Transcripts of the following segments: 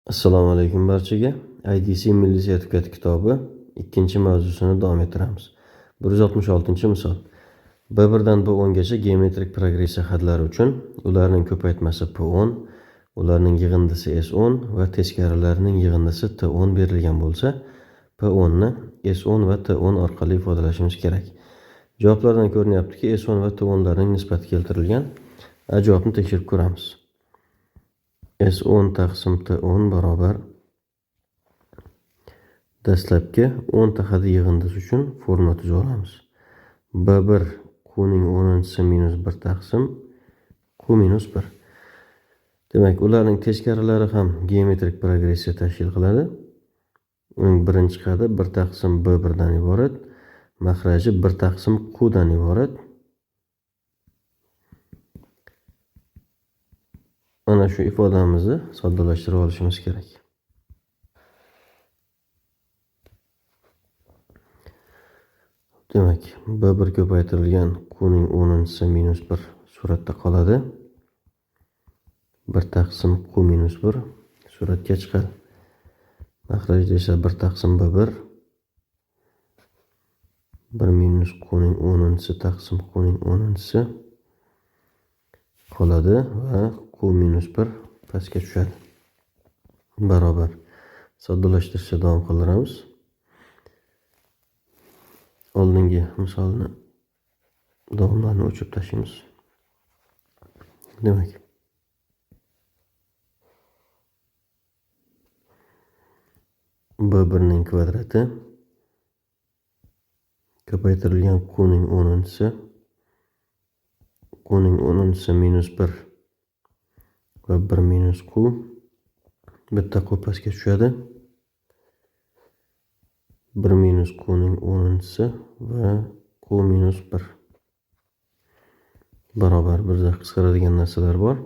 Assalomu alaykum barchaga. IDC Milliy sertifikat kitobi ikkinchi mavzusini davom ettiramiz. 166-misol. B1 dan B10 gacha geometrik progressiya hadlari uchun ularning ko'paytmasi P10, ularning yig'indisi S10 va teskarilarining yig'indisi T10 berilgan bo'lsa, P10 ni S10 va T10 orqali ifodalashimiz kerak. Javoblardan ko'rinyaptiki, S10 va T10 larning nisbati keltirilgan. A javobni tekshirib ko'ramiz. S10 taqsim T10 barobar dastlabki 10 ta haddi yig'indisi uchun formula tuzib olamiz. B1 Q ning 10-chisi minus 1 taqsim Q minus 1. Demak, ularning teskarilari ham geometrik progressiya tashkil qiladi. Uning birinchi qadi 1 taqsim B1 dan iborat, mahraji 1 taqsim Q dan iborat. Mana shu ifodamizni soddalashtirib olishimiz kerak. Demak, B1 ko'paytirilgan Q ning 10-chisi minus 1 suratda qoladi. 1 taqsim Q minus 1 suratga chiqadi. Mahrajda esa 1 taqsim B1 1 minus Q ning 10-chisi taqsim Q ning 10-chisi qoladi va Q minus 1 pastga tushadi. Barobar. Soddalashtirishda davom qildiramiz. Oldingi misolni davomlarini o'chirib tashlaymiz. Demak, B1 ning kvadrati ko'paytirilgan Q ning 10-chisi Q ning 10-chisi minus 1 va 1 minus Q, bitta Q pastga tushadi. 1 minus Q ning 10-chisi va Q minus 1 barobar. Bizda qisqaradigan narsalar bor.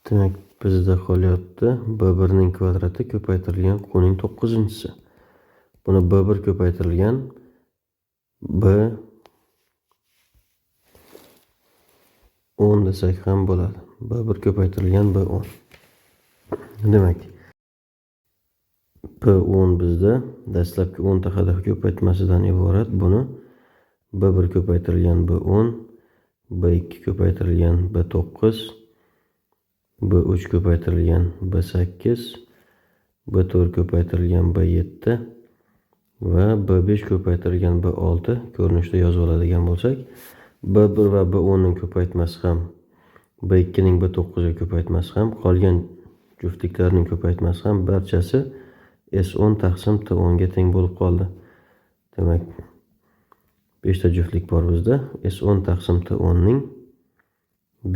Demak, bizda qolyapti B1 ning kvadrati ko'paytirilgan Q ning 9-chisi. Buni B1 ko'paytirilgan B10 desak ham bo'ladi. B1 ko'paytirilgan B10. Demak, P10 bizda dastlabki 10 ta hadaf ko'paytmasidan iborat. Buni B1 ko'paytirilgan B10, B2 ko'paytirilgan B9, B3 ko'paytirilgan B8, B4 ko'paytirilgan B7 va B5 ko'paytirilgan B6 ko'rinishda yozib oladigan bo'lsak, B1 va B10 ning ko'paytmasi ham, B2 ning B9 ga ko'paytmasi ham, qolgan juftliklarning ko'paytmasi ham barchasi S10 taqsim T10 ga teng bo'lib qoldi. Demak, 5 ta juftlik bor bizda. S10 taqsim T10 ning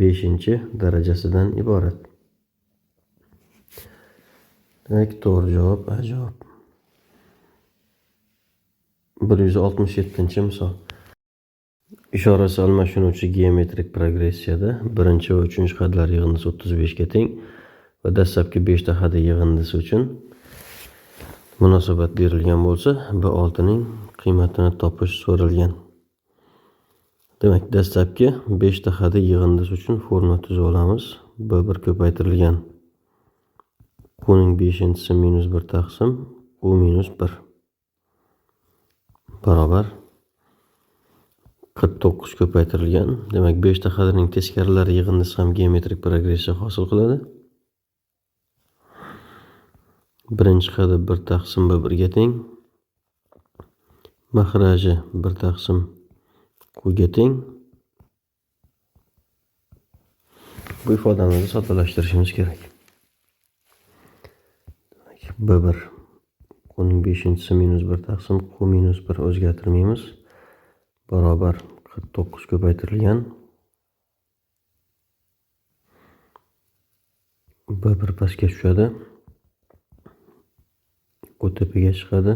5-darajasidan iborat. Demak, to'g'ri javob A javob. 167-misol. Ishorasi almashinuvchi geometrik progressiyada birinchi va uchinchi hadlar yig'indisi 35 ga teng va dastlabki 5 ta haddi yig'indisi uchun munosabat berilgan bo'lsa, B6 ning qiymatini topish so'ralgan. Demak, dastlabki 5 ta haddi yig'indisi uchun formula tuzib olamiz. B1 ko'paytirilgan Q ning 5-chisi minus 1 taqsim Q minus 1 barobar 49 ko'paytirilgan. Demak, 5 ta haddining teskarilari yig'indisi ham geometrik progressiya hosil qiladi. Birinchi haddi 1 taqsim B1 ga teng. Mahraji 1 taqsim Q ga teng. Bu ifodamizni soddalashtirishimiz kerak. Demak, B1 Q ning 5-chisi minus 1 taqsim Q minus 1 o'zgartirmaymiz. Barobar 49 ko'paytirilgan B1 pastga tushadi. Q tepaga chiqadi.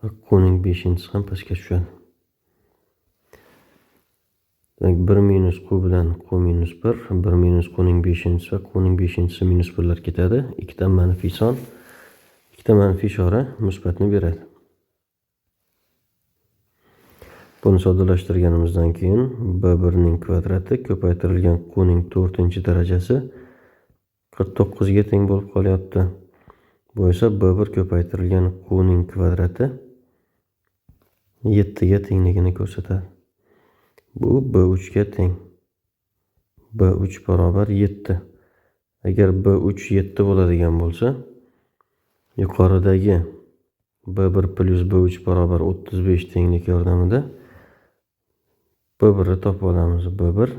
Va Q ning 5-chisi ham pastga tushadi. Demak, 1 minus Q bilan Q minus 1, 1 minus Q ning 5-chisi va Q ning 5-chisi minus 1lar ketadi. Ikkita manfiy son, ikkita manfiy ishora musbatni beradi. Buni soddalashtirganimizdan keyin b1 ning kvadrati ko'paytirilgan q ning 4-darajasi 49 ga teng bo'lib qolyapti. Bu esa b1 ko'paytirilgan q ning kvadrati 7 ga tengligini ko'rsatadi. Bu b3 ga teng. b3 barobar 7. Agar b3 7 bo'ladigan bo'lsa, yuqoridagi b1 plyus b3 barobar 35 tenglik yordamida b1 ni topib olamiz. b1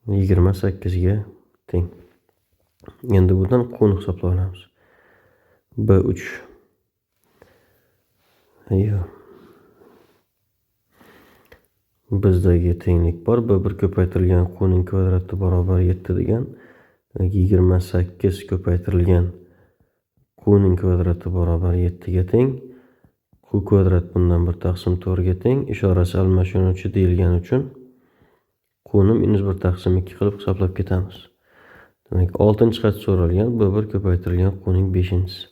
28 ga teng. Endi bundan q ni hisoblab olamiz. b3 yo'q. Bizdagi tenglik bor. b1 ko'paytirilgan q ning kvadrati barobar 7 degan. Demak, 28 ko'paytirilgan q ning kvadrati barobar 7 ga teng. Q kvadrat bundan 1 taqsim 4 ga teng. Ishorasi almashinuvchi deyilgani uchun q ni minus 1 taqsim 2 qilib hisoblab ketamiz. Demak, 6-qat so'ralgan b1 ko'paytirilgan q ning 5-chisi.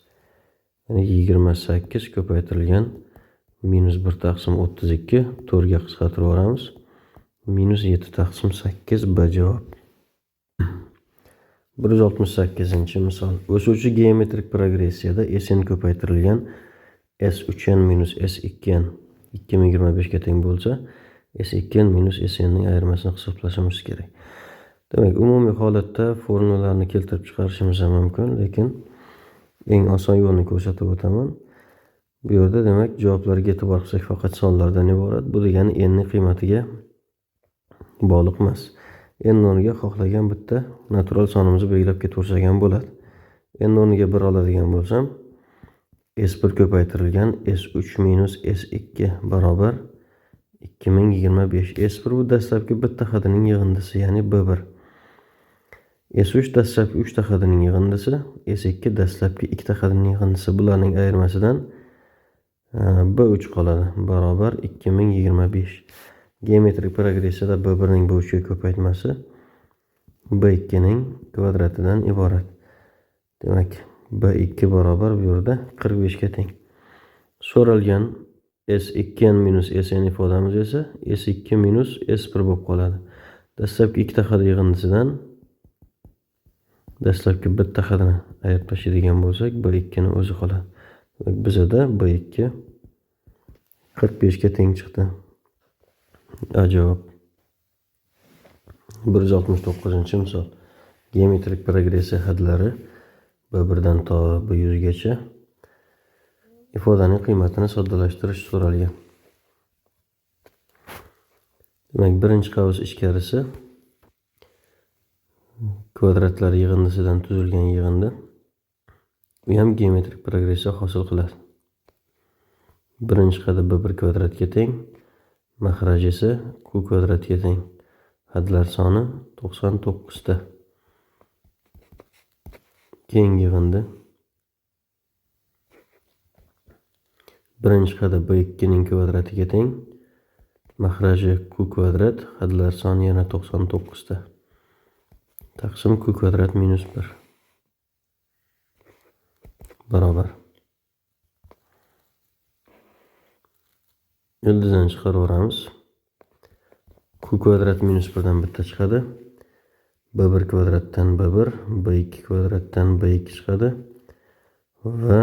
Ya'ni 28 ko'paytirilgan minus 1 taqsim 32 4 ga qisqartirib yuboramiz. Minus 7 taqsim 8 B javob. 168-misol. O'suvchi geometrik progressiyada Sn ko'paytirilgan S3n minus S2n 2025 ga teng bo'lsa, S2n minus Sn ning ayirmasini hisoblashimiz kerak. Demak, umumiy holatda formulalarni keltirib chiqarishimiz ham mumkin, lekin eng oson yo'lni ko'rsatib o'taman. Bu yerda demak javoblarga e'tibor qilsak faqat sonlardan iborat. Bu degani n ning qiymatiga bog'liq emas. N o'rniga xohlagan bitta natural sonimizni belgilab ketaversak ham bo'ladi. N o'rniga 1 oladigan bo'lsam, S1 ko'paytirilgan S3 minus S2 barobar 2025. S1 bu dastlabki bitta hadining yig'indisi, ya'ni B1. S3 dastlabki 3 ta hadining yig'indisi, S2 dastlabki 2 ta hadining yig'indisi. Bularning ayirmasidan B3 qoladi, barobar 2025. Geometrik progressiyada B1 ning B3 ga ko'paytmasi B2 ning kvadratidan iborat. Demak, B2 barobar bu yerda 45 ga teng. So'ralgan S2n minus Sn ifodamiz esa S2 minus S1 bo'lib qoladi. Dastlabki ikkita had yig'indisidan dastlabki bitta hadini ayirib tashlaydigan bo'lsak, B2 ni o'zi qoladi. Demak, bizada B2 45 ga teng chiqdi. A javob. 169-misol. Geometrik progressiya hadlari B1 dan to B100 gacha ifodaning qiymatini soddalashtirish so'ralgan. Demak, birinchi qavs ichkarisi kvadratlar yig'indisidan tuzilgan yig'indi. U ham geometrik progressiya hosil qiladi. Birinchi qadi B1 kvadratga teng, maxraj esa q kvadratga teng. Hadlar soni 99 ta. Keyingi yig'indi. Birinchi qadi B2 ning kvadratiga teng, maxraji q kvadrat, hadlar soni yana 99 ta. Taqsim q kvadrat minus 1 barobar. Ildizdan chiqarib yuboramiz. Q kvadrat minus 1 dan bitta chiqadi. B1 kvadratdan B1, B2 kvadratdan B2 chiqadi va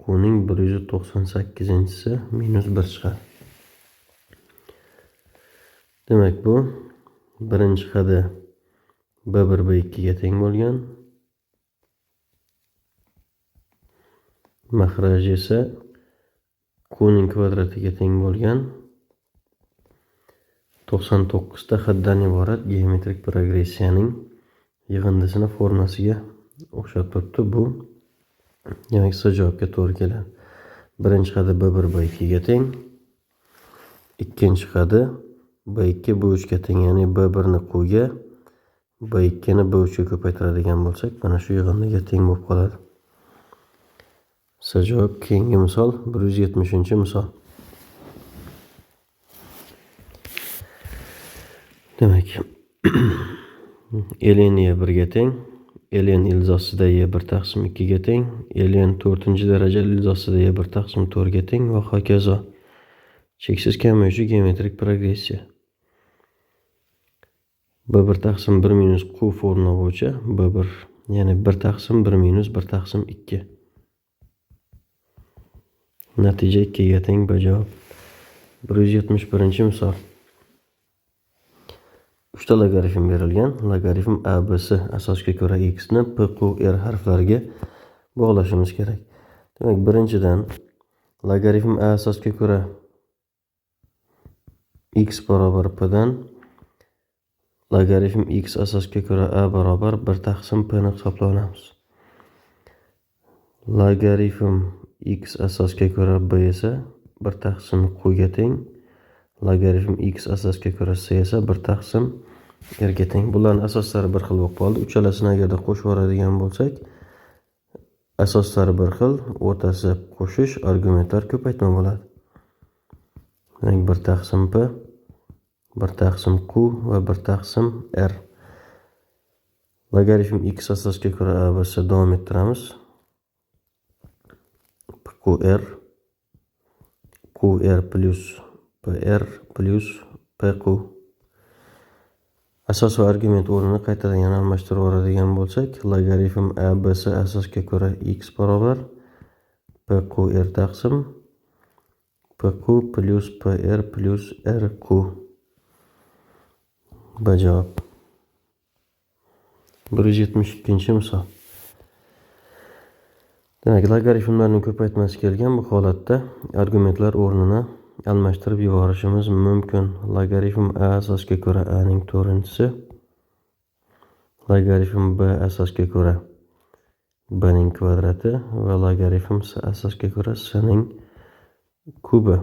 Q ning 198-chisi minus 1 chiqadi. Demak, bu birinchi qadi B1 B2 ga teng bo'lgan, maxraj esa Q ning kvadratiga teng bo'lgan 99 ta haddan iborat geometrik progressiyaning yig'indisini formasiga o'xshab turibdi. Bu demak C javobga to'g'ri keladi. Birinchi qadi B1 B2 ga teng, ikkinchi qadi B2 B3 ga teng, ya'ni B1 ni Q ga, B2 ni B3 ga ko'paytiradigan bo'lsak, mana shu yig'indiga teng bo'lib qoladi. C javob. Keyingi misol 170-misol. Demak, ln e 1 ga teng, ln ilzosida e 1 taqsim 2 ga teng, ln 4-darajali ilzosida e 1 taqsim 4 ga teng va hokazo. Cheksiz kamayuvchi geometrik progressiya. B1 taqsim 1 minus Q formula bo'yicha B1, ya'ni 1 taqsim 1 minus 1 taqsim 2. Natija 2 ga teng B javob. 171-misol. 3 ta logarifm berilgan. Logarifm A, B, C asosga ko'ra x ni P, Q, R harflariga bog'lashimiz kerak. Demak, birinchidan logarifm A asosga ko'ra x barobar p dan logarifm x asosga ko'ra a barobar 1 taqsim p ni hisoblab olamiz. Logarifm x asosga ko'ra b esa 1 taqsim q ga teng. Logarifm x asosga ko'ra c esa 1 taqsim r ga teng. Bularning asoslari bir xil bo'lib qoldi. Uchalasini agarda qo'shib yuboradigan bo'lsak, asoslari bir xil, o'rtasi qo'shish, argumentlar ko'paytma bo'ladi. Demak, 1 taqsim p, 1 taqsim q va 1 taqsim r. Logarifm x asosga ko'ra a, b, c davom ettiramiz. P, q, r, q, r plus p, r plus p, q. Asos va argument o'rnini qaytadan yana almashtirib yuboradigan bo'lsak, logarifm a, b, c asosga ko'ra x barobar p, q, r taqsim p, q plus p, r plus r, q. B javob. 172-misol. Demak, logarifmlarning ko'paytmasi kelgan bu holatda argumentlar o'rnini almashtirib yuborishimiz mumkin. Logarifm a asosga ko'ra a ning 4-chisi, logarifm b asosga ko'ra b ning kvadrati va logarifm c asosga ko'ra c ning kubi.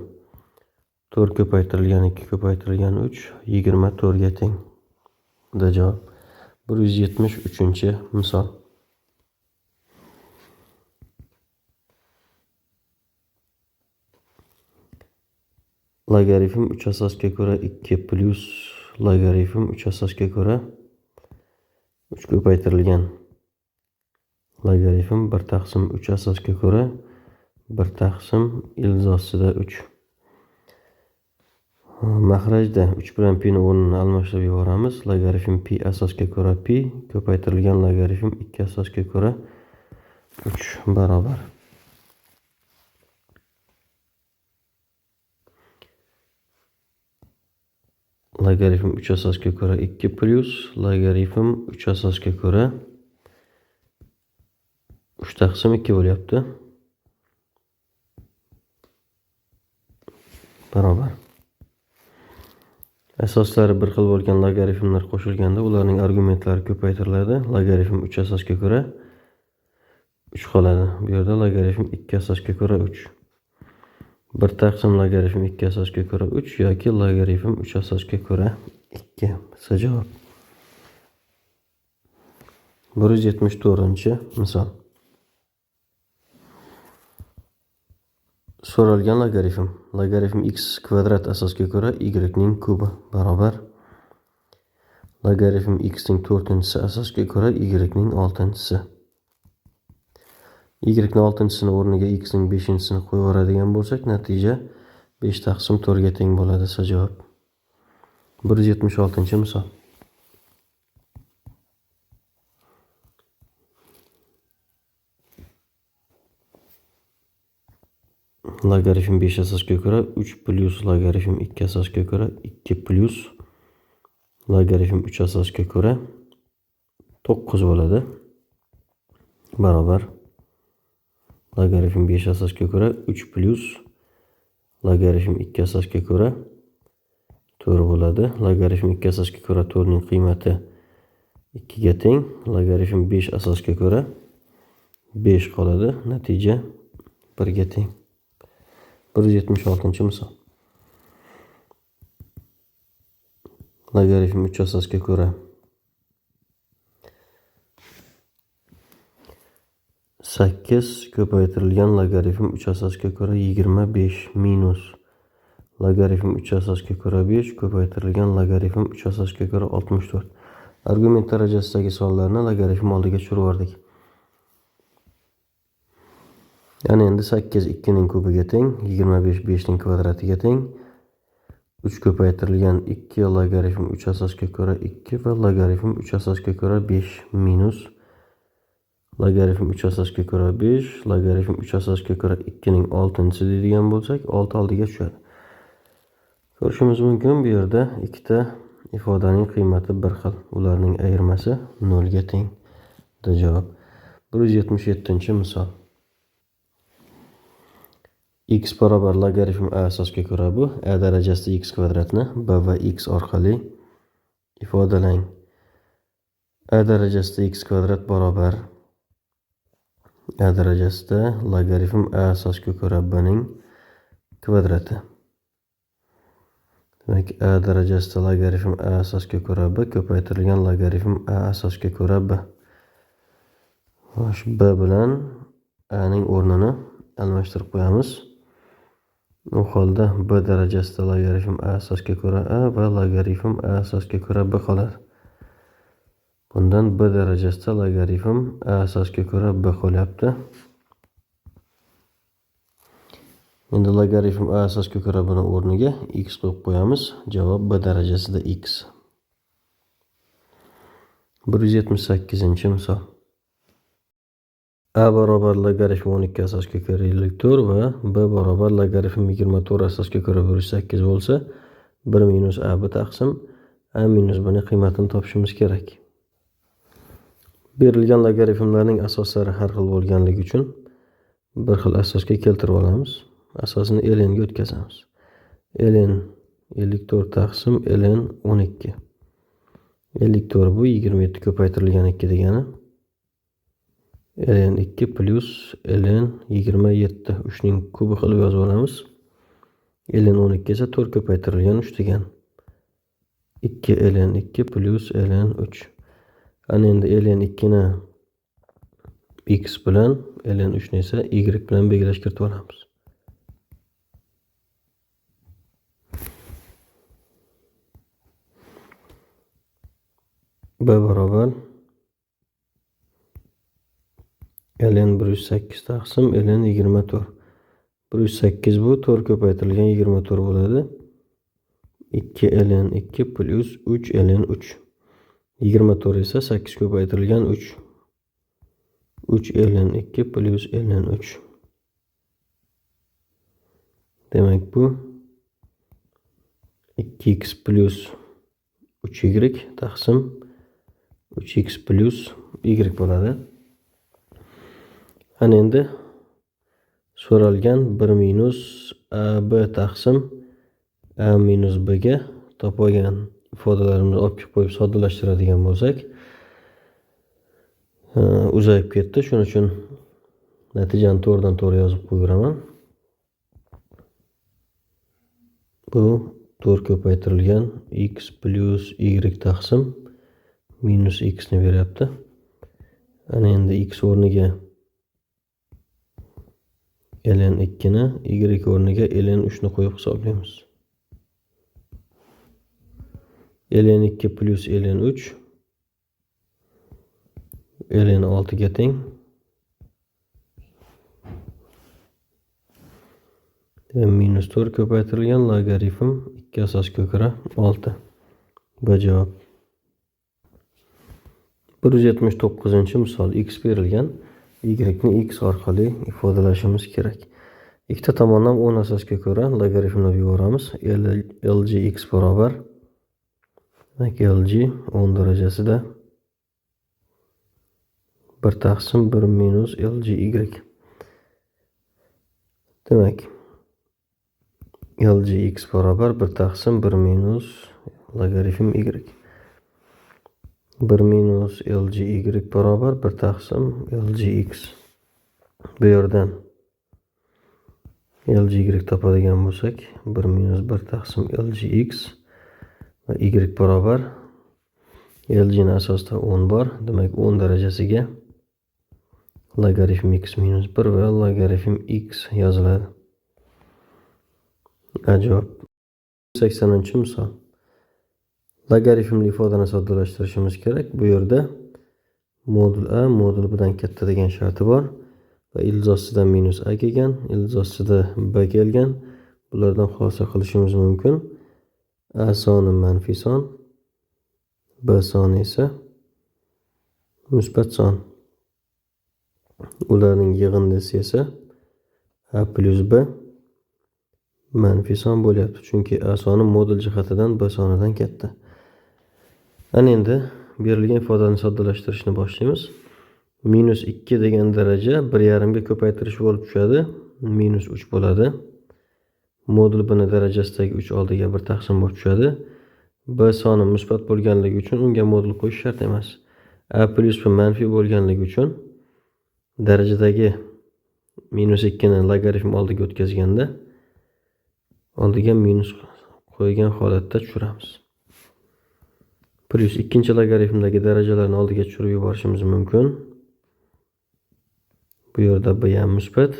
4 ko'paytirilgan 2 ko'paytirilgan 3 24 ga teng. Da javob. 173-misol. Logarifm 3 asosga ko'ra 2 plus logarifm 3 asosga ko'ra 3 ko'paytirilgan logarifm 1 taqsim 3 asosga ko'ra 1 taqsim ildiz ostida 3. Mahrajda 3 bilan pi ni o'rnini almashtirib yuboramiz. Logarifm pi asosga ko'ra pi ko'paytirilgan logarifm 2 asosga ko'ra 3 barobar. Logarifm 3 asosga ko'ra 2 plus logarifm 3 asosga ko'ra 3 taqsim 2 bo'lyapti. Barobar. Asoslari bir xil bo'lgan logarifmlar qo'shilganda ularning argumentlari ko'paytiriladi. Logarifm 3 asosga ko'ra 3 qoladi. Bu yerda logarifm 2 asosga ko'ra 3. 1 taqsim logarifm 2 asosga ko'ra 3 yoki logarifm 3 asosga ko'ra 2. C javob. 174-misol. So'ralgan logarifm. Logarifm x kvadrat asosga ko'ra y ning kubi barobar logarifm x ning 4-chisi asosga ko'ra y ning 6-chisi. Y ning 6-chisini o'rniga x ning 5-chisini qo'yib yuboradigan bo'lsak, natija 5 taqsim 4 ga teng bo'ladi. C javob. 176-misol. Logarifm 5 asosga ko'ra 3 plus logarifm 2 asosga ko'ra 2 plus logarifm 3 asosga ko'ra 9 bo'ladi. Barobar logarifm 5 asosga ko'ra 3 plus logarifm 2 asosga ko'ra 4 bo'ladi. Logarifm 2 asosga ko'ra 4 ning qiymati 2 ga teng. Logarifm 5 asosga ko'ra 5 qoladi. Natija 1 ga teng. 176-misol. Logarifm 3 asosga ko'ra 8 ko'paytirilgan logarifm 3 asosga ko'ra 25 minus logarifm 3 asosga ko'ra 5 ko'paytirilgan logarifm 3 asosga ko'ra 64. Argument darajasidagi sonlarni logarifm oldiga tushirib yubordik. Ya'ni endi 8 2 ning kubiga teng, 25 5 ning kvadratiga teng. 3 ko'paytirilgan 2 logaritm 3 asosga ko'ra 2 va logaritm 3 asosga ko'ra 5 minus logaritm 3 asosga ko'ra 5 logaritm 3 asosga ko'ra 2 ning 6-chisi deydigan bo'lsak, 6 oldiga tushadi. Ko'rishimiz mumkin, bu yerda ikkita ifodaning qiymati bir xil, ularning ayirmasi 0 ga teng. Javob. 177-misol. X barobar logaritm a asosga ko'ra bu a darajasida x kvadratni b va x orqali ifodalang. A darajasida x kvadrat barobar a darajasida logaritm a asosga ko'ra b ning kvadrati. Demak, a darajasida logaritm a asosga ko'ra b ko'paytirilgan logaritm a asosga ko'ra b. Xo'sh, b bilan a ning o'rnini almashtirib qo'yamiz. U holda b darajasida logaritm a asosga ko'ra a va logaritm a asosga ko'ra b qoladi. Bundan b darajasida logaritm a asosga ko'ra b qolyapti. Endi logaritm a asosga ko'ra buni o'rniga x qo'yib qo'yamiz. Javob b darajasida x. 178-misol. A barobar logaritm 12 asosga ko'ra 54 va b barobar logaritm 24 asosga ko'ra 108 bo'lsa, 1 minus ab taqsim a minus b ning qiymatini topishimiz kerak. Berilgan logaritmlarning asoslari har xil bo'lganligi uchun bir xil asosga keltirib olamiz. Asosini ln ga o'tkazamiz. Ln 54 taqsim ln 12. 54 bu 27 ko'paytirilgan 2 degani. Ln 2 plus ln 27 3 ning kubi qilib yozib olamiz. Ln 12 esa 4 ko'paytirilgan 3 degani. 2 ln 2 plus ln 3. Ana endi ln 2 ni x bilan ln 3 ni esa y bilan belgilash kiritib olamiz. B barobar ln 108 taqsim ln 24. 108 bu 4 ko'paytirilgan 24 bo'ladi. 2 ln 2 plus 3 ln 3. 24 esa 8 ko'paytirilgan 3. 3 ln 2 plus ln 3. Demak bu 2x plus 3y taqsim 3x plus y bo'ladi. Ana endi so'ralgan 1 minus ab taqsim a minus b ga topolgan ifodalarimizni olib kelib qo'yib soddalashtiradigan bo'lsak, uzayib ketdi. Shuning uchun natijani to'g'ridan to'g'ri yozib qo'yaveraman. Bu 4 ko'paytirilgan x plus y taqsim minus x ni beryapti. Ana endi x o'rniga ln 2 ni, y o'rniga ln 3 ni qo'yib hisoblaymiz. Ln 2 plus ln 3 ln 6 ga teng. Demak, minus 4 ko'paytirilgan logaritm 2 asosga ko'ra 6. Bu javob. 179-misol. X berilgan, y ni x orqali ifodalashimiz kerak. Ikkita tomondan 10 asosga ko'ra logaritmlab yuboramiz. Lg x barobar, demak Lg 10 darajasida 1 taqsim 1 minus Lg y. Demak Lg x barobar 1 taqsim 1 minus logaritm y. 1 minus Lg y barobar 1 taqsim Lg x. Bu yerdan Lg y topadigan bo'lsak, 1 minus 1 taqsim Lg x va y barobar Lg ni asosida 10 bor. Demak 10 darajasiga logaritm x minus 1 va logaritm x yoziladi. Javob. 80-misol. Logaritmli ifodani soddalashtirishimiz kerak. Bu yerda modul a modul b dan katta degan sharti bor va ildiz ostidan minus a kelgan, ildiz ostida b kelgan. Bulardan xulosa qilishimiz mumkin. A soni manfiy son, B soni esa musbat son. Ularning yig'indisi esa A plyus B manfiy son bo'lyapti, chunki A soni modul jihatidan B sonidan katta. Ana endi berilgan ifodani soddalashtirishni boshlaymiz. Minus 2 degan daraja 1,5 ga ko'paytirish bo'lib tushadi. Minus 3 bo'ladi. Modul B ni darajasidagi 3 oldiga 1 taqsim bo'lib tushadi. B soni musbat bo'lganligi uchun unga modul qo'yish shart emas. A plyus B manfiy bo'lganligi uchun darajadagi minus 2 ni logaritm oldiga o'tkazganda oldiga minus qo'ygan holatda tushiramiz. Plyus ikkinchi logaritmdagi darajalarni oldiga tushirib yuborishimiz mumkin. Bu yerda B ham musbat.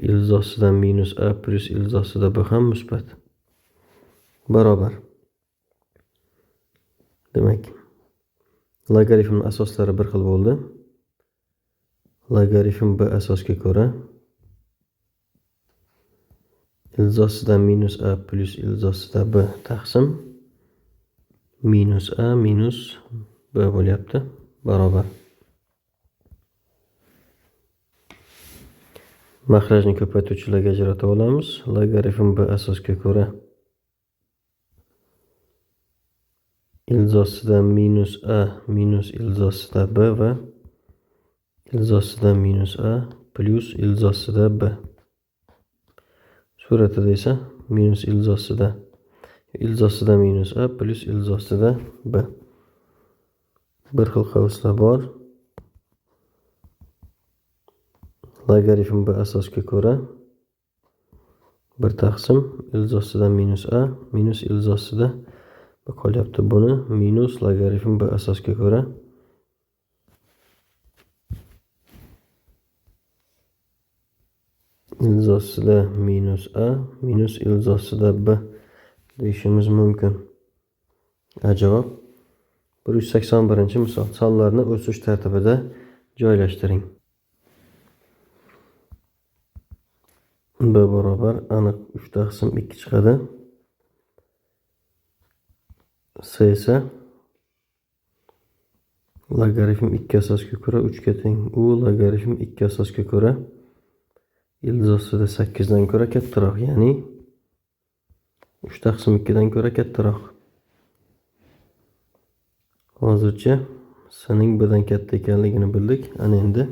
Ildiz ostidan minus A plyus ildiz ostida B ham musbat. Barobar. Demak, logaritmning asoslari bir xil bo'ldi. Logaritm B asosga ko'ra ildiz ostidan minus A plyus ildiz ostida B taqsim minus A minus B bo'lyapti. Barobar. Maxrajni ko'paytuvchilarga ajrata olamiz. Logaritm B asosga ko'ra ildiz ostida minus A minus ildiz ostida B va ildiz ostida minus A plyus ildiz ostida B. Suratida esa minus ildiz ostida minus A plyus ildiz ostida B. Bir xil qavslar bor. Logaritm B asosga ko'ra 1 taqsim ildiz ostida minus A minus ildiz ostida B qolyapti. Buni minus logaritm B asosga ko'ra ildiz ostida minus A minus ildiz ostida B deyishimiz mumkin. A javob. 181-misol. Sonlarni o'sish tartibida joylashtiring. B barobar aniq 3 taqsim 2 chiqadi. C esa logaritm 2 asosga ko'ra 3 ga teng. U logaritm 2 asosga ko'ra ildiz ostida 8 dan ko'ra kattaroq, ya'ni 3 taqsim 2 dan ko'ra kattaroq. Hozircha C ning B dan katta ekanligini bildik. Ana endi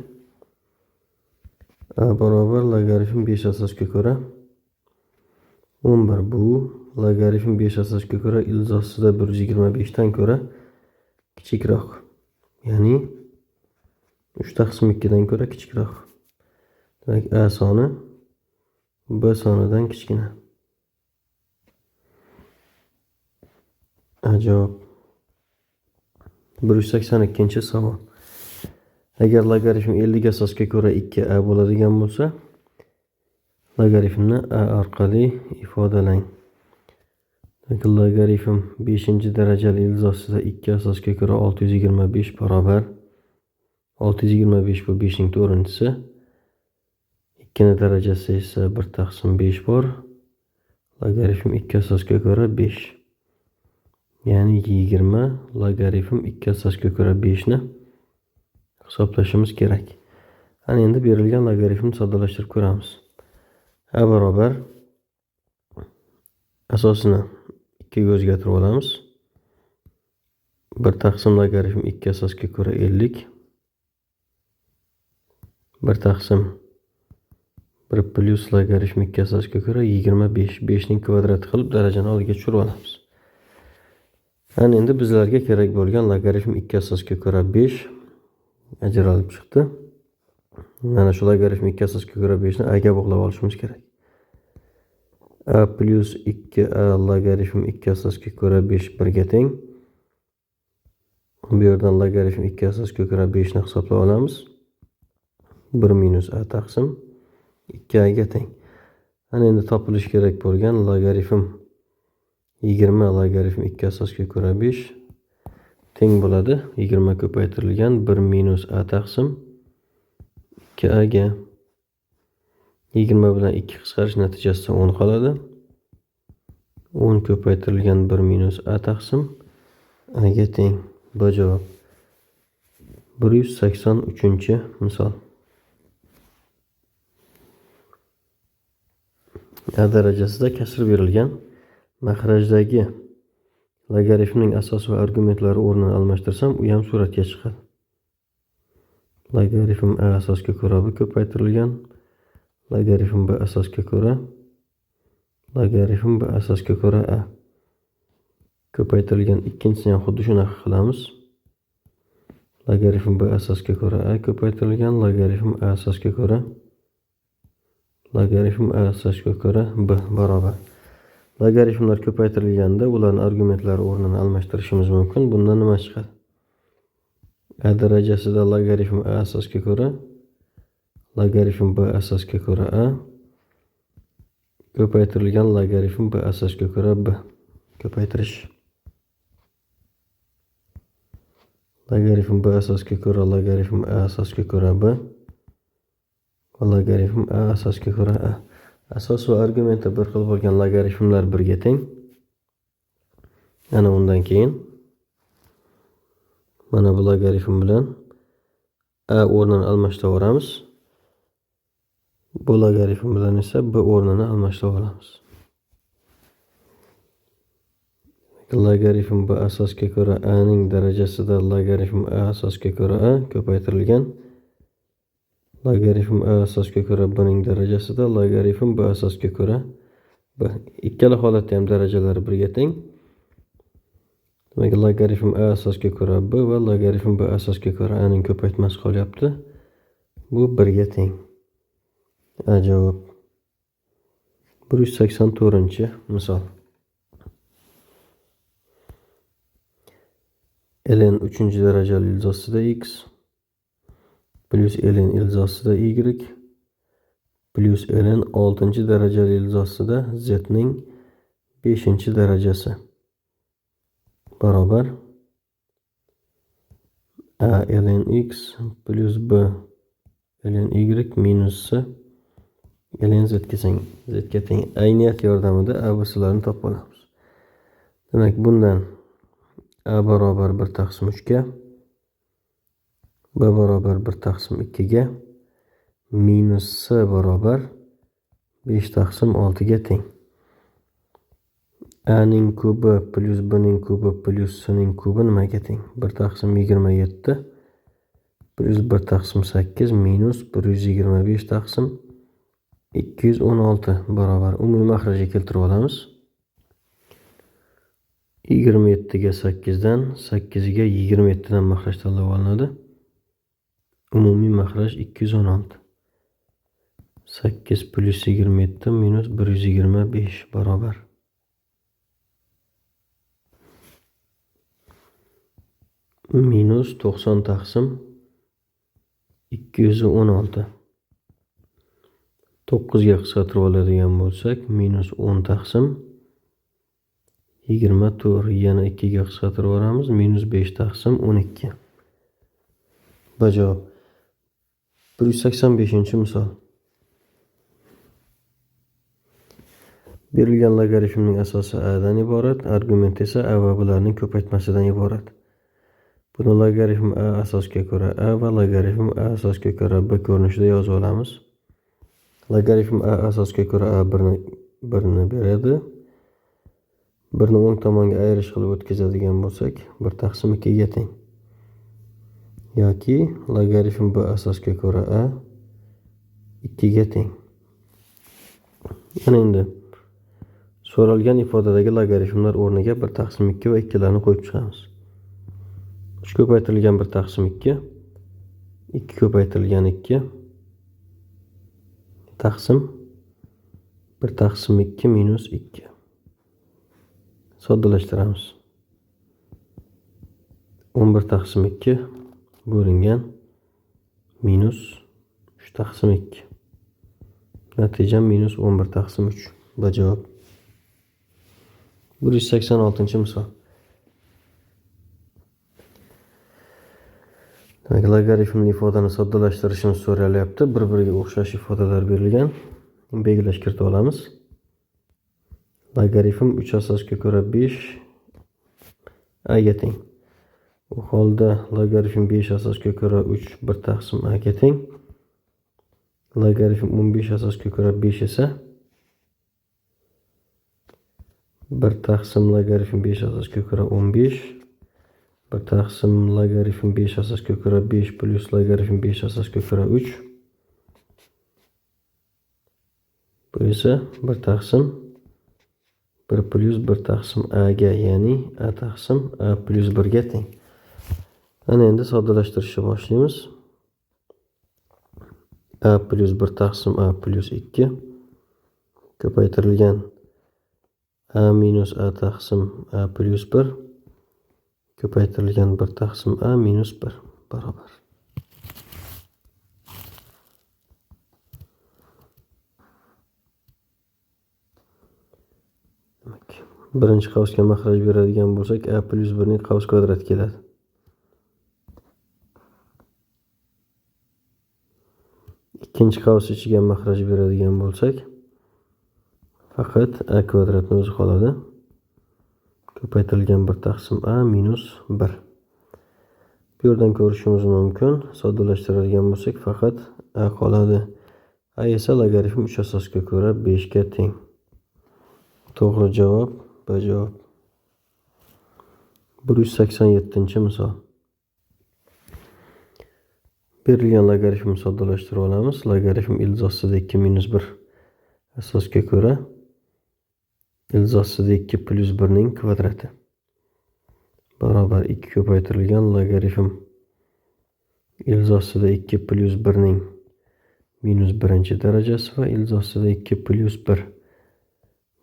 A barobar logaritm 5 asosga ko'ra 11. Bu logaritm 5 asosga ko'ra ildiz ostida 125 dan ko'ra kichikroq, ya'ni 3 taqsim 2 dan ko'ra kichikroq. Demak, A soni B sonidan kichkina. A javob. 182-savol. Agar logaritm 50 asosga ko'ra 2a bo'ladigan bo'lsa, logaritmni a orqali ifodalang. Demak, logaritm 5-darajali ildiz ostida 2 asosga ko'ra 625 barobar 625 bu 5ning 4-chisi. 2 ning darajasi esa 1 taqsim 5 bor. Logaritm 2 asosga ko'ra 5. Ya'ni 20 logaritm 2 asosga ko'ra 5 ni hisoblashimiz kerak. Ana endi berilgan logaritmni soddalashtirib ko'ramiz. A barobar asosini 2 ga o'zgartirib olamiz. 1 taqsim logaritm 2 asosga ko'ra 50. 1 taqsim 1 plyus logaritm 2 asosga ko'ra 25. 5 ning kvadrati qilib darajani oldiga tushirib olamiz. Ana endi bizlarga kerak bo'lgan logaritm 2 asosga ko'ra 5 ajralib chiqdi. Mana shu logaritm 2 asosga ko'ra 5 ni a ga bog'lab olishimiz kerak. A plyus 2a logaritm 2 asosga ko'ra 5 1 ga teng. Bu yerdan logaritm 2 asosga ko'ra 5 ni hisoblab olamiz. 1 minus a taqsim 2a ga teng. Ana endi topilishi kerak bo'lgan logaritm 20 logaritm 2 asosga ko'ra 5 teng bo'ladi 20 ko'paytirilgan 1 minus a taqsim 2a ga. 20 bilan 2 qisqarish natijasida 10 qoladi. 10 ko'paytirilgan 1 minus a taqsim a ga teng. B javob. 183-misol. A darajasida kasr berilgan. Maxrajdagi logarifmning asos va argumentlari o'rnini almashtirsam, u ham suratga chiqadi. Logarifm a asosga ko'ra b ko'paytirilgan logarifm b asosga ko'ra logarifm b asosga ko'ra a ko'paytirilgan. Ikkinchisini ham xuddi shunaqa qilamiz. Logarifm b asosga ko'ra a ko'paytirilgan logarifm a asosga ko'ra logarifm a asosga ko'ra b barobar. Logarifmlar ko'paytirilganda ularning argumentlari o'rnini almashtirishimiz mumkin. Bundan nima chiqadi? A darajasida logarifm a asosga ko'ra logarifm b asosga ko'ra a ko'paytirilgan logarifm b asosga ko'ra b. Ko'paytirish. Logarifm b asosga ko'ra logarifm a asosga ko'ra b va logarifm a asosga ko'ra a. Asos va argumenti bir xil bo'lgan logarifmlar birga teng. Ana undan keyin mana bu logarifm bilan a o'rnini almashtirib yuboramiz. Bu logarifm bilan esa b o'rnini almashtirib olamiz. Logarifm b asosga ko'ra a ning darajasida logarifm a asosga ko'ra a ko'paytirilgan logarifm a asosga ko'ra b ning darajasida logarifm b asosga ko'ra b. Ikkala holatda ham darajalari birga teng. Demak, logarifm a asosga ko'ra b va logarifm b asosga ko'ra a ning ko'paytmasi qolyapti. Bu birga teng. A javob. 184-misol. Ln 3-darajali ilzosida x plus ln ilzosida y plus ln 6-darajali ilzosida z ning 5-darajasi barobar a ln x plus b ln y minus c ln z ga teng. Ayniyat yordamida a va c'larni topib olamiz. Demak, bundan a barobar 1 taqsim 3 ga, b barobar 1 taqsim 2 ga, minus c barobar 5 taqsim 6 ga teng. A ning kubi plus b ning kubi plus c ning kubi nimaga teng? 1 taqsim 27 plus 1 taqsim 8 minus 125 taqsim 216 barobar. Umumiy maxrajga keltirib olamiz. 27 ga 8 dan, 8 ga 27 dan maxraj tanlab olinadi. Umumiy maxraj 216. 8 plus 27 minus 125 barobar. Minus 90 taqsim 216. 9 ga qisqartirib oladigan bo'lsak, minus 10 taqsim 24, yana 2 ga qisqartirib yuboramiz, minus 5 taqsim 12. B javob. 185-misol. Berilgan logarifmning asosi a dan iborat, argument esa a va blarning ko'paytmasidan iborat. Buni logarifm a asosga ko'ra a va logarifm a asosga ko'ra b ko'rinishida yozib olamiz. Logarifm a asosga ko'ra a birni beradi. Birni o'ng tomonga ayirish qilib o'tkazadigan bo'lsak, 1 taqsim 2 ga teng. Yoki logarifm b asosga ko'ra a 2 ga teng. Ana endi so'ralgan ifodadagi logarifmlar o'rniga 1 taqsim 2 va 2larni qo'yib chiqamiz. 3 ko'paytirilgan 1 taqsim 2, 2 ko'paytirilgan 2 taqsim 1 taqsim 2 minus 2. Soddalashtiramiz. 11 taqsim 2 bo'lingan minus 3 taqsim 2. Natija minus 11 taqsim 3. Bu javob. 186-misol. Demak, logarifmli ifodani soddalashtirishimiz so'ralyapti. Bir-biriga o'xshash ifodalar berilgan. Belgilash kiritib olamiz. Logarifm 3 asosga ko'ra 5 a ga teng. U holda logarifm 5 asosga ko'ra 3 1 taqsim a ga teng. Logarifm 15 asosga ko'ra 5 esa 1 taqsim logarifm 5 asosga ko'ra 15, 1 taqsim logarifm 5 asosga ko'ra 5 plyus logarifm 5 asosga ko'ra 3. Bu esa 1 taqsim 1 plyus 1 taqsim a ga, ya'ni a taqsim a plyus 1 ga teng. Ana endi soddalashtirishni boshlaymiz. A plyus 1 taqsim a plyus 2 ko'paytirilgan a minus a taqsim a plyus 1 ko'paytirilgan 1 taqsim a minus 1 barobar. Demak, birinchi qavsga maxraj beradigan bo'lsak, a plyus 1 ning qavs kvadrati keladi. Ikkinchi qavs ichiga maxraj beradigan bo'lsak, faqat a kvadratni o'zi qoladi. Ko'paytirilgan 1 taqsim a minus 1. Bu yerdan ko'rishimiz mumkin, soddalashtiradigan bo'lsak, faqat a qoladi. A esa logarifm 3 asosga ko'ra 5 ga teng. To'g'ri javob B javob. 187-misol. Berilgan logarifmni soddalashtirib olamiz. Logarifm ildiz ostida 2 minus 1 asosga ko'ra ildiz ostida 2 plyus 1 ning kvadrati barobar 2 ko'paytirilgan logarifm ildiz ostida 2 plyus 1 ning minus 1 darajasi va ildiz ostida 2 plyus 1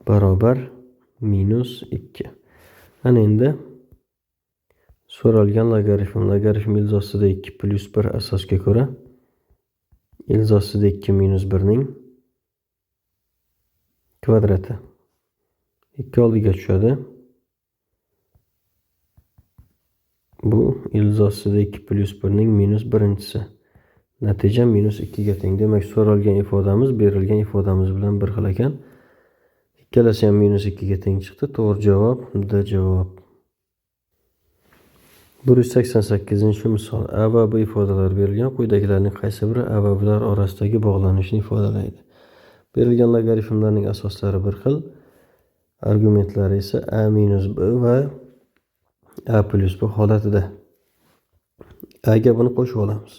barobar minus 2. Ana endi so'ralgan logarifm, logarifm ildiz ostida 2 plyus 1 asosga ko'ra ildiz ostida 2 minus 1 ning kvadrati. 2 oldiga tushadi. Bu ildiz ostida 2 plyus 1 ning minus 1-chisi. Natija minus 2 ga teng. Demak, so'ralgan ifodamiz berilgan ifodamiz bilan bir xil ekan. Ikkalasi ham minus 2 ga teng chiqdi. To'g'ri javob D javob. 188-misol. A va B ifodalari berilgan. Quyidagilarning qaysi biri A va Blar orasidagi bog'lanishni ifodalaydi? Berilgan logarifmlarning asoslari bir xil, argumentlari esa A minus B va A plyus B holatida. A ga buni qo'shib olamiz.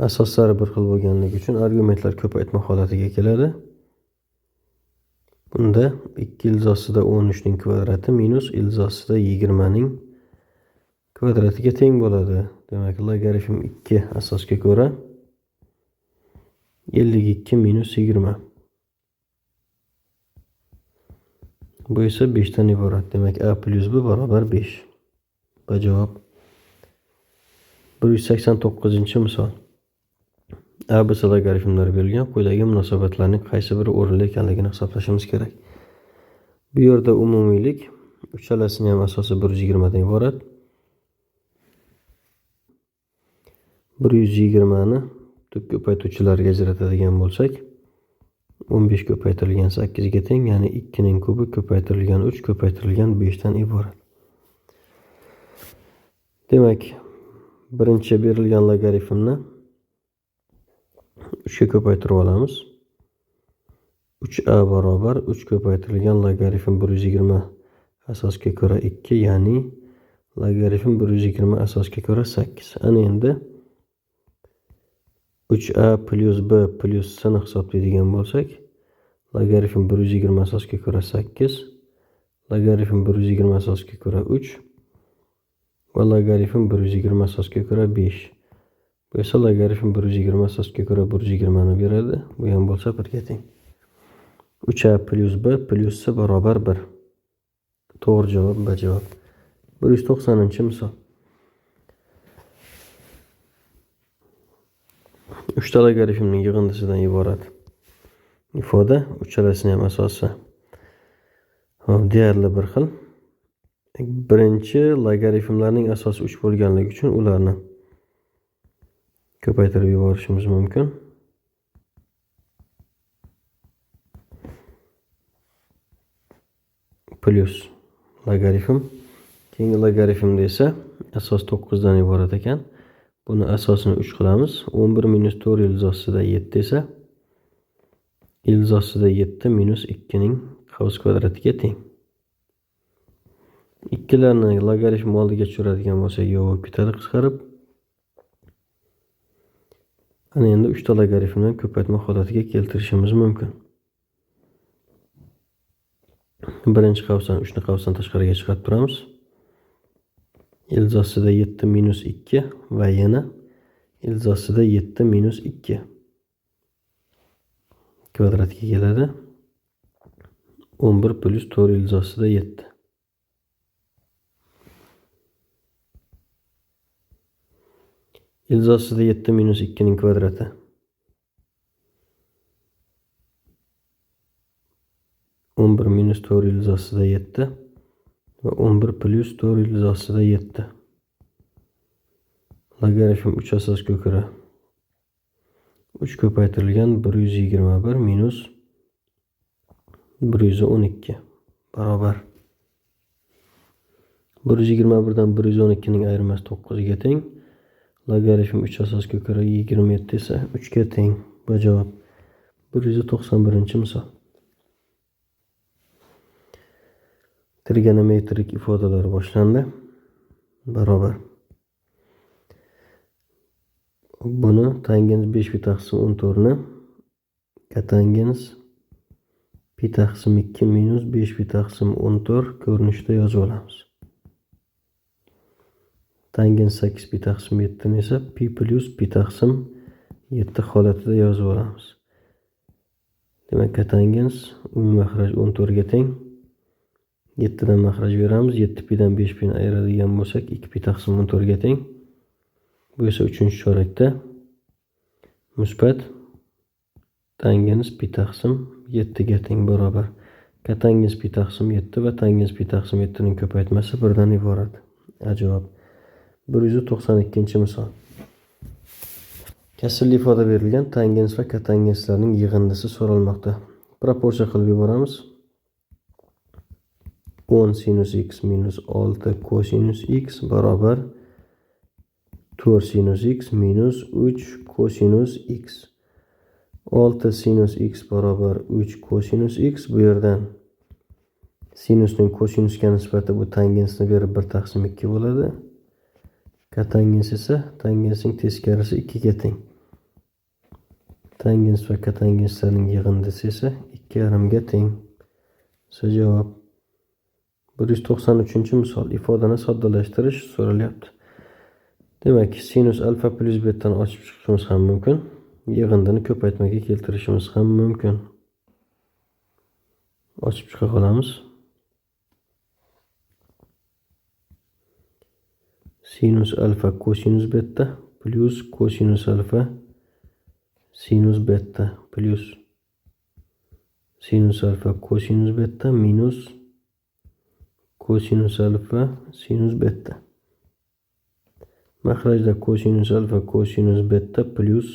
Asoslari bir xil bo'lganligi uchun argumentlar ko'paytma holatiga keladi. Bunda 2 ildiz ostida 13 ning kvadrati minus ildiz ostida 20 ning kvadratiga teng bo'ladi. Demak, logarifm 2 asosga ko'ra 52 minus 20. Bu esa 5 dan iborat. Demak, a plyus b barobar 5. Bu javob. 189-misol. A, B, C logarifmlari berilgan. Quyidagi munosabatlarning qaysi biri o'rinli ekanligini hisoblashimiz kerak. Bu yerda umumiylik uchalasining ham asosi 120 dan iborat. 120 ni tub ko'paytuvchilarga ajratadigan bo'lsak, 15 ko'paytirilgan 8 ga teng, ya'ni 2 ning kubi ko'paytirilgan 3 ko'paytirilgan 5 dan iborat. Demak, birinchi berilgan logarifmni 3 ga ko'paytirib olamiz. 3a barobar 3 ko'paytirilgan logarifm 120 asosga ko'ra 2, ya'ni logarifm 120 asosga ko'ra 8. Ana endi 3a plyus b plyus c ni hisoblaydigan bo'lsak, logarifm 120 asosga ko'ra 8, logarifm 120 asosga ko'ra 3 va logarifm 120 asosga ko'ra 5. Bu esa logarifm 120 asosga ko'ra 120 ni beradi. Bu ham bo'lsa 1 ga teng. 3a plyus b plyus c barobar 1. To'g'ri javob B javob. 190-misol. 3ta logarifmning yig'indisidan iborat ifoda, uchalasining ham asosi hop deyarli bir xil. Birinchi logarifmlarning asosi 3 bo'lganligi uchun ularni ko'paytirib yuborishimiz mumkin. Plyus logarifm. Keyingi logarifmda esa asos 9 dan iborat ekan. Buni asosini 3 qilamiz. 11 minus 4 ildiz ostida 7 esa ildiz ostida 7 minus 2 ning qavs kvadratiga teng. Ikkilarni logarifm oldiga tushiradigan bo'lsak, yo'q bo'lib ketadi qisqarib. Ana endi 3 ta logarifmdan ko'paytma holatiga keltirishimiz mumkin. Birinchi qavsdan 3 ni qavsdan tashqariga chiqarib turamiz. Ildiz ostida 7 minus 2 va yana ildiz ostida 7 minus 2 kvadratga keladi. 11 plyus 4 ildiz ostida 7. Ildiz ostida 7 minus 2 ning kvadrati. 11 minus 4 ildiz ostida 7 va 11 plyus 4 ildiz ostida 7. Logarifm 3 asos ko'kiri 3 ko'paytirilgan 121 minus 112 barobar. 121 dan 112 ning ayirmasi 9 ga teng. Logarifm 3 asos ko'kiri 27 esa 3 ga teng. Bu javob. 191-misol. Trigonometrik ifodalar boshlandi. Barobar. Buni tangens 5 pi taqsim 14 ni kotangens pi taqsim 2 minus 5 pi taqsim 14 ko'rinishida yozib olamiz. Tangens 8 pi taqsim 7 ni esa pi plyus pi taqsim 7 holatida yozib olamiz. Demak, kotangens umumiy maxraj 14 ga teng. 7 dan maxraj beramiz. 7 pi dan 5 pi ni ayiradigan bo'lsak 2 pi taqsim 14 ga teng. Bu esa 3-chorakda musbat tangens pi taqsim 7 ga teng barobar. Kotangens pi taqsim 7 va tangens pi taqsim 7 ning ko'paytmasi 1 dan iborat. A javob. 192-misol. Kasrli ifoda berilgan tangens va kotangenslarning yig'indisi so'ralmoqda. Proporsiya qilib yuboramiz. 10 sinus x minus 6 kosinus x barobar 4 sinus x minus 3 kosinus x. 6 sinus x barobar 3 kosinus x. Bu yerdan sinusning kosinusga nisbati bu tangensni berib 1 taqsim 2 bo'ladi. Kotangens esa tangensning teskarisi 2 ga teng. Tangens va kotangenslarning yig'indisi esa 2,5 ga teng. Javob. 193-misol. Ifodani soddalashtirish so'ralyapti. Demak, sinus alfa plyus betani ochib chiqishimiz ham mumkin. Yig'indini ko'paytmaga keltirishimiz ham mumkin. Ochib chiqa qolamiz. Sinus alfa kosinus beta plyus kosinus alfa sinus beta plyus sinus alfa kosinus beta minus kosinus alfa sinus beta. Maxrajda kosinus alfa kosinus beta plyus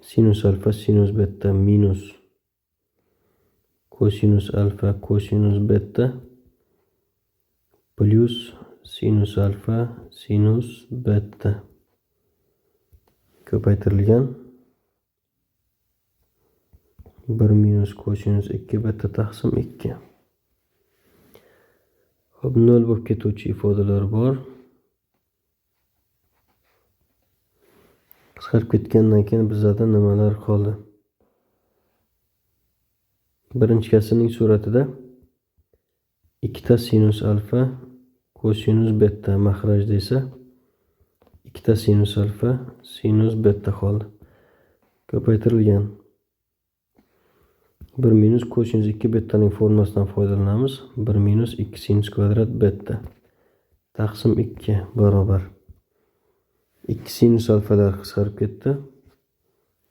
sinus alfa sinus beta minus kosinus alfa kosinus beta plyus sinus alfa sinus beta ko'paytirilgan 1 minus kosinus 2 beta taqsim 2. Xo'p, 0 bo'lib ketuvchi ifodalar bor. Qisqarib ketgandan keyin bizlarda nimalar qoldi? Birinchi kasrning suratida ikkita sinus alfa kosinus beta, maxrajda esa ikkita sinus alfa sinus beta qoldi. Ko'paytirilgan 1 minus kosinus 2 betaning formulasidan foydalanamiz. 1 minus 2 sinus kvadrat beta taqsim 2 barobar 2 sinus alfalar qisqarib ketdi.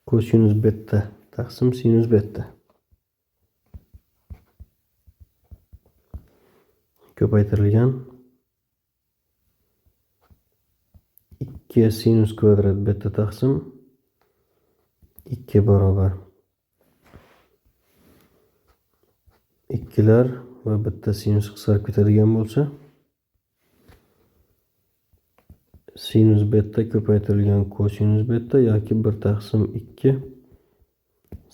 Kosinus beta taqsim sinus beta ko'paytirilgan 2 sinus kvadrat beta taqsim 2 barobar Ikkilar va bitta sinus qisqarib ketadigan bo'lsa, sinus beta ko'paytirilgan kosinus beta yoki 1 taqsim 2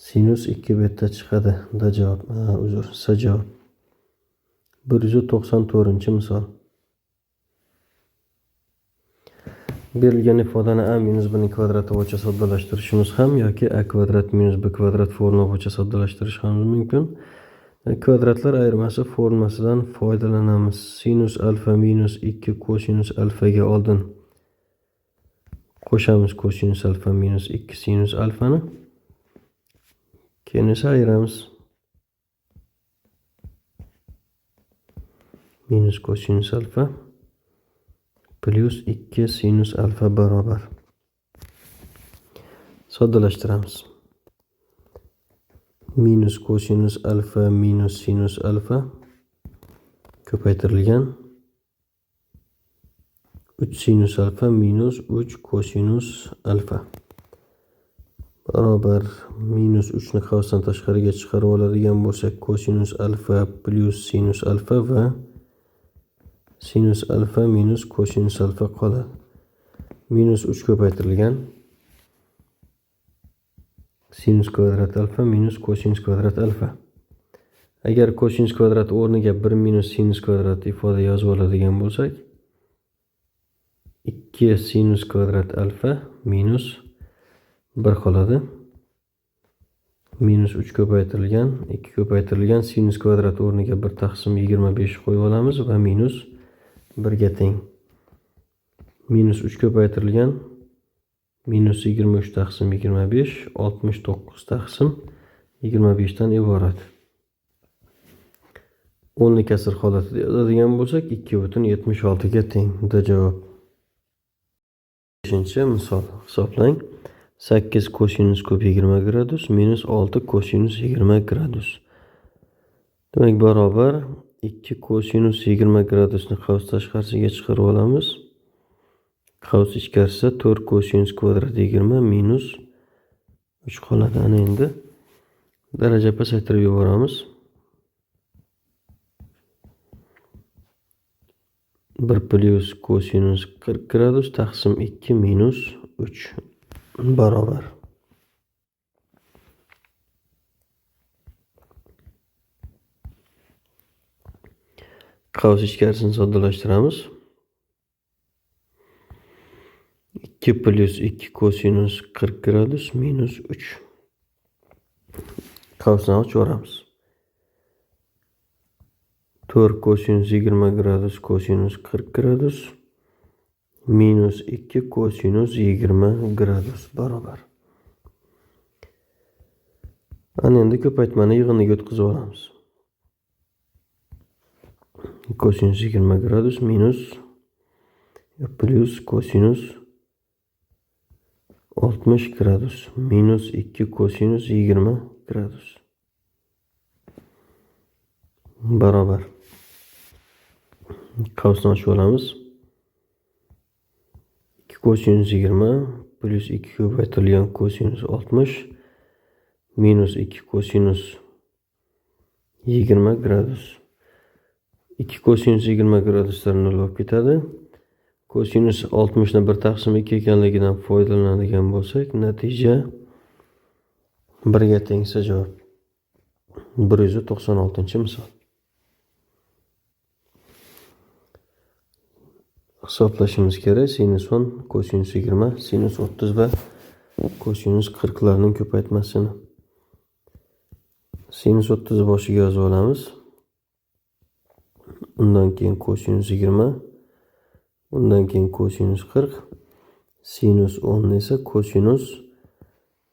sinus 2 beta chiqadi. Da javob, uzr, S javob. 194-misol. Berilgan ifodani a minus b ning kvadrati bo'yicha soddalashtirishimiz ham yoki a kvadrat minus b kvadrat formula bo'yicha soddalashtirish ham mumkin. Kvadratlar ayirmasi formulasidan foydalanamiz. Sinus alfa minus 2 kosinus alfaga oldin qo'shamiz kosinus alfa minus 2 sinus alfani. Keyin esa ayiramiz. Minus kosinus alfa plus 2 sinus alfa barobar. Soddalashtiramiz. Minus kosinus alfa minus sinus alfa ko'paytirilgan 3 sinus alfa minus 3 kosinus alfa barobar minus 3 ni qavsdan tashqariga chiqarib oladigan bo'lsak kosinus alfa plus sinus alfa va sinus alfa minus kosinus alfa qoladi. Minus 3 ko'paytirilgan sinus kvadrat alfa minus kosinus kvadrat alfa. Agar kosinus kvadrat o'rniga 1 minus sinus kvadrat ifoda yozib oladigan bo'lsak, 2 sinus kvadrat alfa minus 1 qoladi. Minus 3 ko'paytirilgan 2 ko'paytirilgan sinus kvadrat o'rniga 1 taqsim 25 qo'yib olamiz va minus 1 ga teng. Minus 3 ko'paytirilgan minus 23 taqsim 25 69 taqsim 25 dan iborat. 10 ni kasr holatida yozadigan bo'lsak 2,76 ga teng. Da javob. 5-misol hisoblang. 8 kosinus kub 20 gradus minus 6 kosinus 20 gradus. Demak barobar 2 kosinus 20 gradusni qavs tashqarisiga chiqarib olamiz. Qavs ichkarisida 4 kosinus kvadrat 20 minus 3 qoladi. Ana endi daraja pasaytirib yuboramiz. 1 plus kosinus 40 gradus taqsim 2 minus 3 barobar. Qavs ichkarisini soddalashtiramiz. 2 plus 2 kosinus 40 gradus minus 3. Qavsni ochib yuboramiz. 4 kosinus 20 gradus kosinus 40 gradus minus 2 kosinus 20 gradus barobar. Ana endi ko'paytmani yig'iniga o'tkazib olamiz. Kosinus 20 gradus minus plus kosinus 60 gradus minus 2 kosinus 20 gradus barobar. Qavsni ochib olamiz. 2 kosinus 20 plus 2 ko'paytirilgan kosinus 60 minus 2 kosinus 20 gradus. 2 kosinus 20 graduslar 0 bo'lib ketadi. Kosinus 60 ni 1 taqsim 2 ekanligidan foydalanadigan bo'lsak, natija 1 ga tengsa javob. 196-misol. Hisoblashimiz kerak sinus 10, kosinus 20, sinus 30 va kosinus 40 larning ko'paytmasini. Sinus 30 boshiga yozib olamiz. Undan keyin kosinus 20, undan keyin kosinus 40, sinus 10 esa kosinus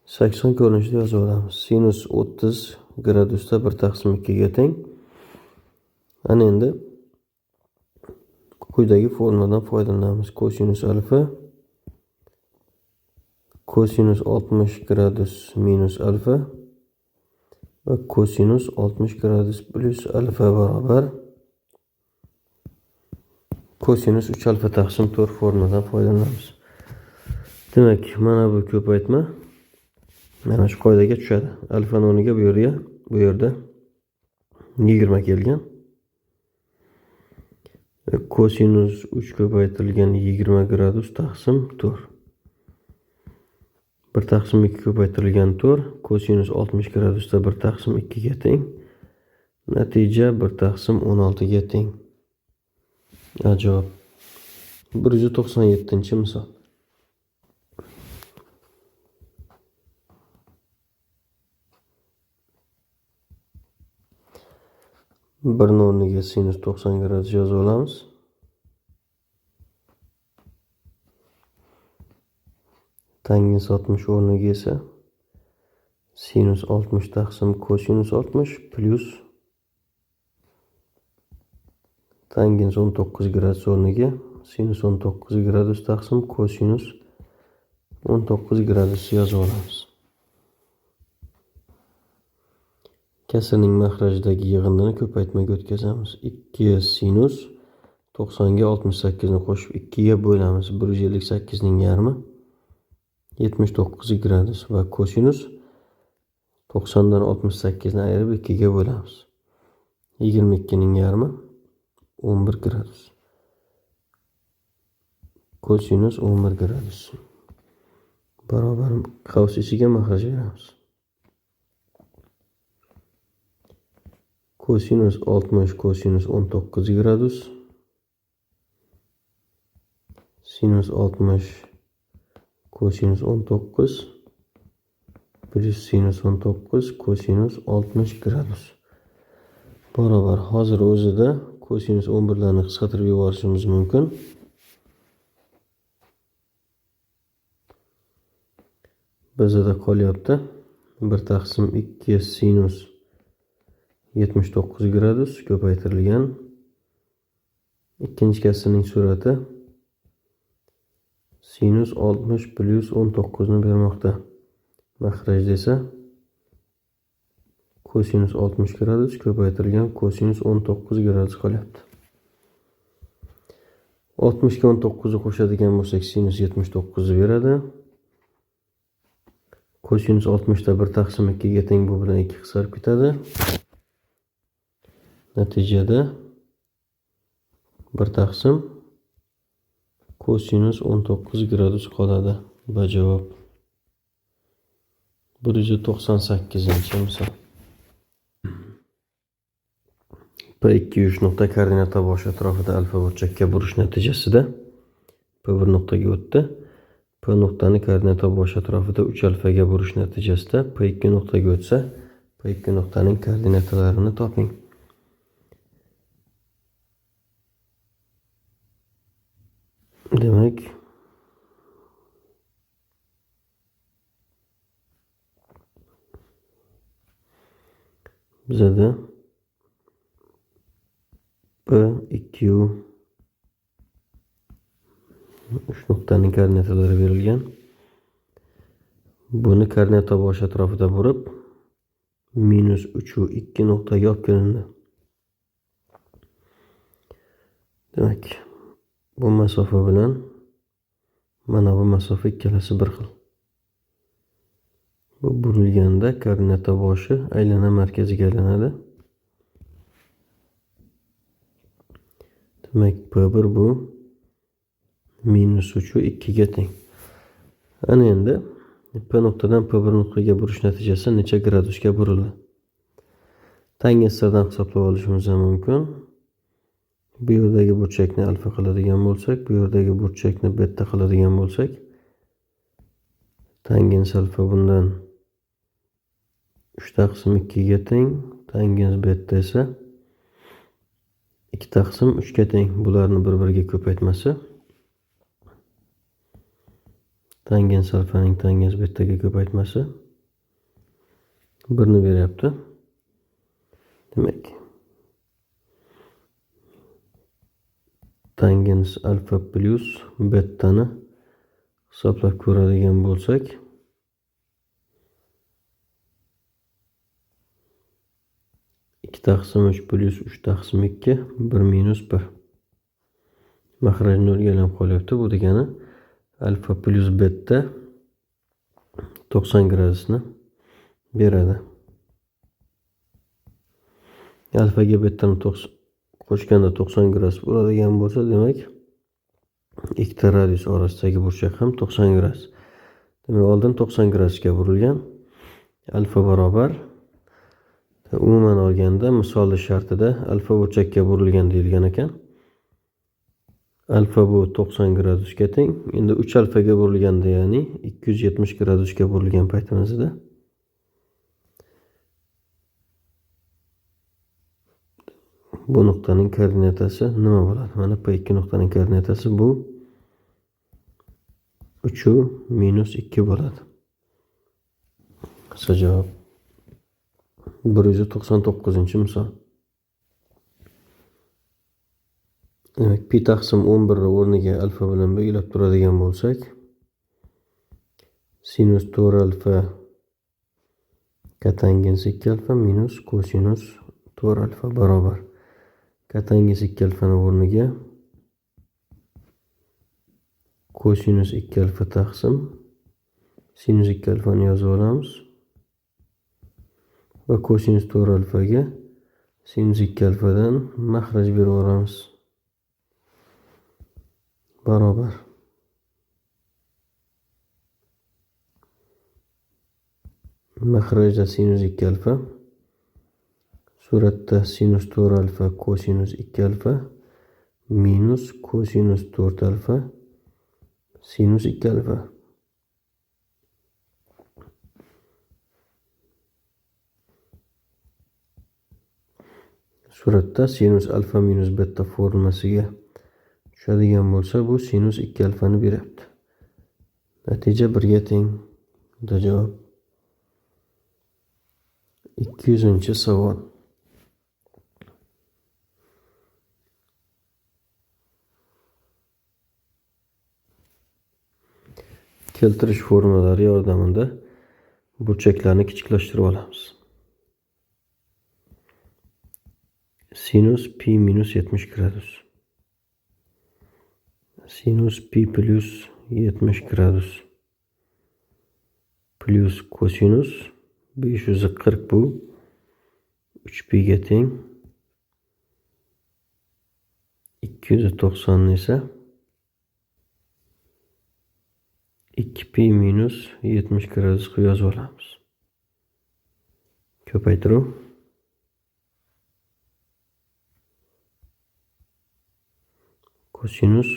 80 ko'rinishida yozib olamiz. Sinus 30 gradusda 1 taqsim 2 ga teng. Ana endi quyidagi formuladan foydalanamiz. Kosinus alfa kosinus 60 gradus minus alfa va kosinus 60 gradus plus alfa barobar kosinus 3 alfa taqsim 4 formuladan foydalanamiz. Demak, mana bu ko'paytma mana shu qoidaga tushadi. Alfani o'rniga bu yerda 20 kelgan. Kosinus 3 ko'paytirilgan 20 gradus taqsim 4. 1 taqsim 2 ko'paytirilgan 4, kosinus 60 gradusda 1 taqsim 2 ga teng. Natija 1 taqsim 16 ga teng. Javob. 197-misol. Birni o'rniga sinus 90 gradus yozib olamiz. Tangens 60 o'rniga esa sinus 60 taqsim kosinus 60 plus tangens 19 gradus o'rniga sinus 19 gradus taqsim kosinus 19 gradus yozib olamiz. Kasrning maxrajidagi yig'indini ko'paytmaga o'tkazamiz. 2 sinus 90 ga 68 ni qo'shib 2 ga bo'lamiz. 158 ning yarmi 79 gradus va kosinus 90 dan 68 ni ayirib 2 ga bo'lamiz. 22 ning yarmi 11 gradus. Kosinus 11 gradus. Barobar qavs ichiga maxraj beramiz. Kosinus 60 kosinus 19 gradus. Sinus 60 kosinus 19 plus sinus 19 kosinus 60 gradus. Barobar hozir o'zida kosinus 11larni qisqartirib yuborishimiz mumkin. Bizda qolyapti 1 taqsim 2 sinus 79 gradus ko'paytirilgan ikkinchi kasrning surati sinus 60 plus 19 ni bermoqda. Maxraj desa kosinus 60 gradus ko'paytirilgan kosinus 19 gradus qolyapti. 60 ga 19 ni qo'shadigan bo'lsak sinus 79 ni beradi. Kosinus 60 da 1 taqsim 2 ga teng, bu bilan 2 qisqarib ketadi. Natijada 1 taqsim kosinus 19 gradus qoladi. Va javob. 198-misol. P2 3 nuqta koordinata boshi atrofida alfa burchakka burish natijasida P1 nuqtaga o'tdi. P nuqtani koordinata boshi atrofida 3 alfaga burish natijasida P2 nuqtaga o'tsa, P2 nuqtaning koordinatalarini toping. Demak, bizada P2 3 nuqtaning koordinatalari berilgan. Buni koordinata boshi atrofida burib -3 va 2 nuqtaga olib kelindi. Demak, bu masofa bilan mana bu masofa ikkalasi bir xil. Bu burilganda koordinata boshi aylana markaziga aylanadi. Demak, P1 bu -3 va 2 ga teng. Ana endi P nuqtadan P1 nuqtaga burish natijasida necha gradusga burildi? Tangenslardan hisoblab olishimiz ham mumkin. Bu yerdagi burchakni alfa qiladigan bo'lsak, bu yerdagi burchakni beta qiladigan bo'lsak, tangens alfa bundan 3 taqsim 2 ga teng, tangens beta esa 2 taqsim 3 ga teng. Bularni bir-biriga ko'paytmasi tangens alfaning tangens betaga ko'paytmasi 1 ni beryapti. Demak, tangens alfa plus betani hisoblab ko'radigan bo'lsak, 2 taqsim 3 plus 3 taqsim 2 1 minus 1. Maxraj 0 ga aylanib qolyapti. Bu degani alfa plus beta 90 gradusni beradi. Alfaga betani qo'shganda 90 gradus bo'ladigan bo'lsa, demak ikkita radius orasidagi burchak ham 90 gradus. Demak, oldin 90 gradusga burilgan. Alfa barobar, umuman olganda misolda shartida alfa burchakka burilgan deyilgan ekan. Alfa bu 90 gradusga teng. Endi 3 alfaga burilganda, ya'ni 270 gradusga burilgan paytimizda bu nuqtaning koordinatasi nima bo'ladi? Mana P2 nuqtaning koordinatasi bu 3 minus 2 bo'ladi. Qisqa javob. 199-misol. Demak, pi taqsim 11 o'rniga alfa bilan belgilab turadigan bo'lsak, sinus 4 alfa kotangens 2 alfa minus kosinus 4 alfa barobar kotangens 2 alfani o'rniga kosinus 2 alfa taqsim sinus 2 alfani yozib olamiz va kosinus 4 alfaga sinus 2 alfadan maxraj berib yuboramiz. Barobar maxrajda sinus 2 alfa, suratda sinus 4 alfa kosinus 2 alfa minus kosinus 4 alfa sinus 2 alfa. Suratda sinus alfa minus beta formasiga tushadigan bo'lsa, bu sinus 2 alfani beryapti. Natija 1 ga teng. Bunda javob. 200-savol. Keltirish formulalari yordamida burchaklarni kichiklashtirib olamiz. Sinus pi minus 70 gradus. Sinus pi plus 70 gradus plus kosinus 540 bu 3 pi ga teng. 290 esa 2 pi minus 70 gradus qilib yozib olamiz. Ko'paytiruv. Kosinus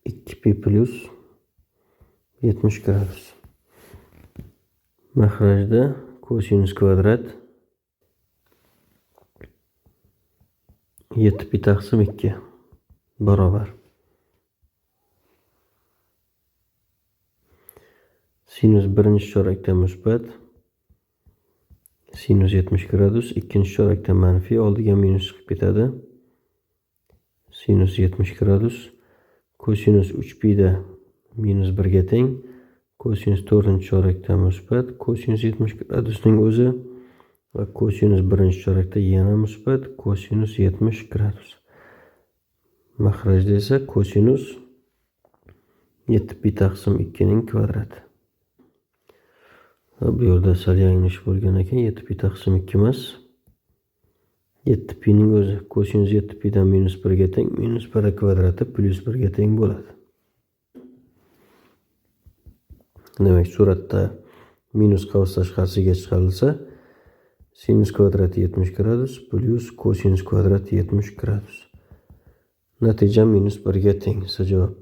2 pi plus 70 gradus. Maxrajda kosinus kvadrat 7 pi taqsim 2 barobar sinus birinchi chorakda musbat sinus 70 gradus, ikkinchi chorakda manfiy, oldiga minus chiqib ketadi. Sinus 70 gradus kosinus 3 pi da minus 1 ga teng, kosinus 4-chorakda musbat kosinus 70 gradusning o'zi va kosinus 1-chorakda yana musbat kosinus 70 gradus. Maxrajda esa kosinus 7 pi taqsim 2 ning kvadrati. Bu yerda sal yanglish bo'lgan ekan, 7 pi taqsim 2 emas. 7 pi ning o'zi kosinus 7 pi dan minus 1 ga teng, minus 1 kvadrati plus 1 ga teng bo'ladi. Demak, suratda minus qavs tashqarisiga chiqarilsa, sinus kvadrati 70 gradus plus kosinus kvadrati 70 gradus. Natija minus 1 ga teng. Javob.